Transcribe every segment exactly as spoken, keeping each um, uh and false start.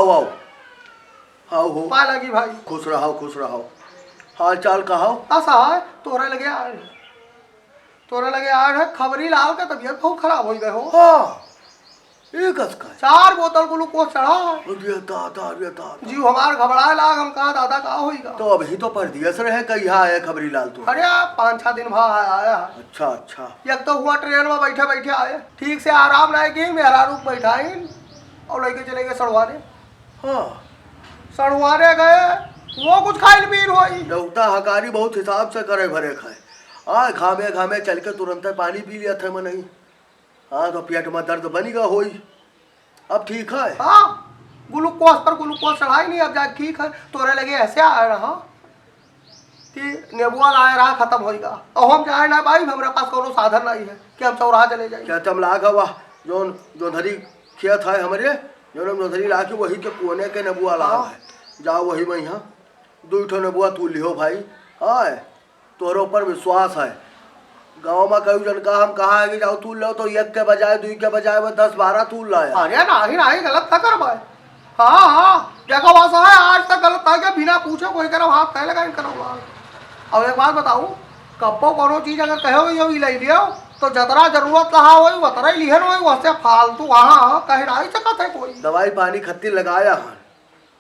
आओ। हाँ हो। पाए लागी भाई। खुश रहो, खुश रहो। हाल चाल कहो? असा है, तोरे लगे आए हैं। तोरे लगे आए हैं, खबरी लाल का तबीयत बहुत खराब होइ गए हो। हाँ, ये कस का है? चार बोतल ग्लूकोज चढ़ा है। अरे दादा, अरे दादा। जीव हमार घबराए लाग, हम कहा दादा का होइगा। तो अभी तो परदेस रहे, कहिया आए खबरी लाल तो? अरे, पाँच छह दिन भा आया, आया है। अच्छा, अच्छा। एक तो हुआ ट्रेन में बैठे बैठे आए, ठीक से आराम नाहीं की, मेहरारू के बैठाइन और लइके चले गए सड़वारे। हाँ। सड़वारे गए, वो कुछ खाइल पीन होई। देवता हकारी बहुत हिसाब से करे भरे खाए। आ, घामे घामे चल के तुरंते पानी पी लिया थे मनई। हाँ, तो पेट में दर्द बनी गा होई। अब ठीक है? हाँ, ग्लूकोज पर ग्लूकोज चढ़ाई नहीं, अब जा ठीक है। तोरे लगे ऐसे आ रहा कि नेबुआ लाए रहा, खतम होइगा। और हम जाए ना भाई, हमरा पास कोनो साधन नहीं है कि हम चौराहा चले जाए। क्या चमला गवा, जौन, जौन धरी खेत है हमरे, जौन हम जौन धरी लाके वही के कोने के नेबुआ लावा हाँ। है। जाओ वही में यहाँ दुई ठो नेबुआ तूल लिहो भाई। हाँ, तोहरे ऊपर विश्वास है। गाँव में कई जन का हम कहा है कि जाओ तूल लो, तो एक के बजाय, दुई के बजाय वो दस बारह तूल लाया। अरे नाही, नाही, गलत ना करबे। हाँ, हाँ, देखो बस है, आज तक गलत ना किया, बिना पूछे कोई करब हाथ नहीं लगाइन करब लाल। अब एक बात बताऊ, कब्बो कोनो चीज अगर कहे हो, यो ई ले लियो, तो जतरा जरूरत रहा होई, वतरा ही लिहन होई, वैसे फालतू हाँ, हाँ, कहे नाही सकत है कोई। दवाई पानी खत्ती लगाया है।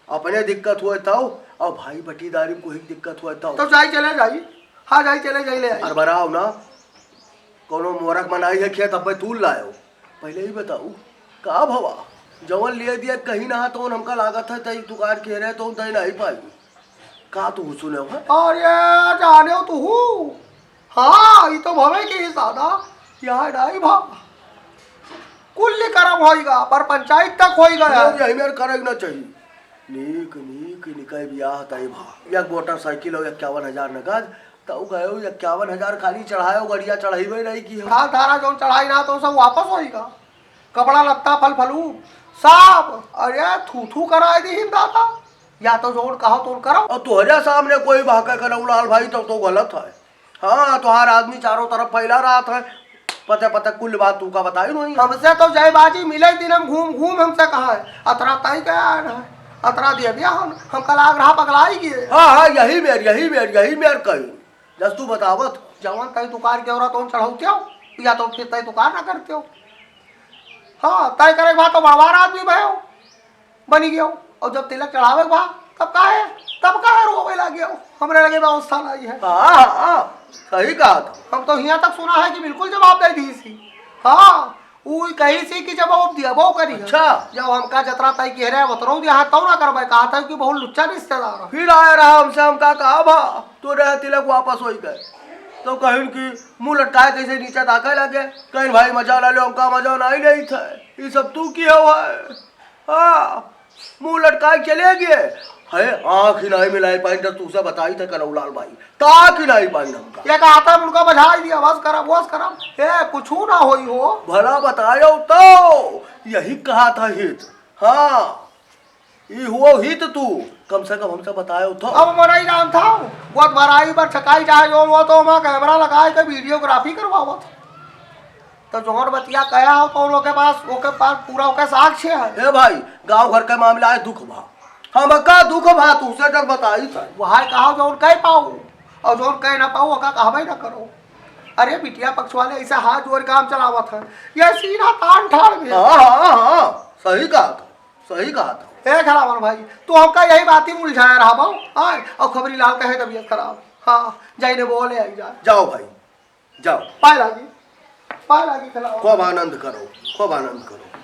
अपने दिक्कत हुए तौ, और भाई बटीदारी में कोई दिक्कत हुए तौ। तो जाई चले जाई। हाँ, जाई चले जाई, ले आई। अरे बराव ना, कोनो मोरक मनाई है खेत, अब्बे तूल लायो। पहले ही बताऊ, का भवा? जवन लिए दिया कहीं ना, तो हमका लागत है, तई दुकान के रहे, तो दे नहीं पाई। का तू सुने हो? अरे, जाने हो तू? हाँ, ई तो भवे के ही सादा, यहाँ नहीं भा। कुल करम होइगा, पर पंचायत तक होइगा यार। यही मेर करे के ना चाहिए। नीक, नीक, निकाय बियाह तय भा। एक मोटरसाइकिल हो, इक्यावन हजार नगद, त उ गयो इक्यावन हजार खाली चढ़ायो, गड़िया चढ़ाइबे नहीं की हो। का धारा जौन चढ़ाई ना तो सब वापस होइगा। कपड़ा लत्ता, फल फलूट, सब, अरे थू थू कराए दी हिम दादा। या तो जौन कहो तौन करो। और तोहरे सामने कोई बहके कनौलाल भाई, तो, तो गलत है। हाँ, तोहार आदमी चारों तरफ फैला रहत है। पते पते कुल बात तू का बताई नहीं। हमसे तो जय बाजी मिले दिन हम घूम घूम हमसे कहा है, अतरा तय क्या है ना, अतरा दे दिया हम, हम कल आग रहा पगलाई गए। हाँ, हाँ, यही मेर, यही मेर, यही मेर कही। जस तू बतावत। जवन तय दुकार के औरत उन चढ़ौते हो, या तो फिर तय दुकार ना करते हो। हाँ, तय करे के बाद तो बड़वार आदमी भयो। बनी गयो। और जब तिलक चढ़ावे के बा, तब काहे, तब काहे रोवे लागे हो? हमरे लगे व्यवस्था नहीं है। हाँ, हाँ, सही कहा था। हम तो हियाँ तक सुना है कि बिल्कुल जवाब दे दी सी। हाँ, ऊ कही सी कि जब वो दिया वो करी है। अच्छा। जब हमका जतरा तय किहे रहे, उतरो दिया है, तब ना करबे, कहा था कि बहुत लुच्चा रिश्तेदार है। फिर आए रहा हमसे, हमका कहा भा, तो रहे तिलक वापस होई गए। तो कहिन कि मुंह लटकाए कैसे नीचे ताके लगे, कहिन भाई मजा ना लो, हमका मजा नहीं लेत है। ये सब तू किहे हो है? हाँ, मुंह लटकाए चले गए। है, आँख ही नहीं मिलाई पाइन, तो तुझसे बताई थे कनौलाल भाई, ताक ही नहीं पाइन हमका। ये कहा था, उनका बजाई दिया, बस करब, बस करब। ए, कुछू ना होई हो। भला बतायो तो, यही कहा था हित। हाँ, ई हुओ हित तू, कम से कम हमसे बतायो तो। अब मरई जान था, वो भराई पर छकाई चाहे जो वो तो वहाँ कैमरा लगाए के वीडियोग्राफी करवावत। तो जौन बतिया कहा हो, तो ओके पास, ओके पास पूरा ओके साक्ष्य है। ए भाई, गाँव घर के मामला है, दुख भा। हमका दुख भा, तू से डर बताई था। वहाँ कहा जौन कह पाऊ, और जौन कह ना पाऊ, ओका कहबे ना करो। अरे, बिटिया पक्ष वाले ऐसा हाथ जोड़ काम चलावत है, ये सीधा तान ठाड़ में। हाँ, हाँ, हाँ, सही कहा था, सही कहा था। ए खलावन भाई, तू हमका यही बात ही उलझाया रहा बाऊ, हाँ, और खबरी लाल कहे तबीयत खराब। हाँ, जाइने बोले आई जा। जाओ भाई, जाओ। पाए लागी, पाए लागी खिलाओ। खूब आनंद करो, खूब आनंद करो।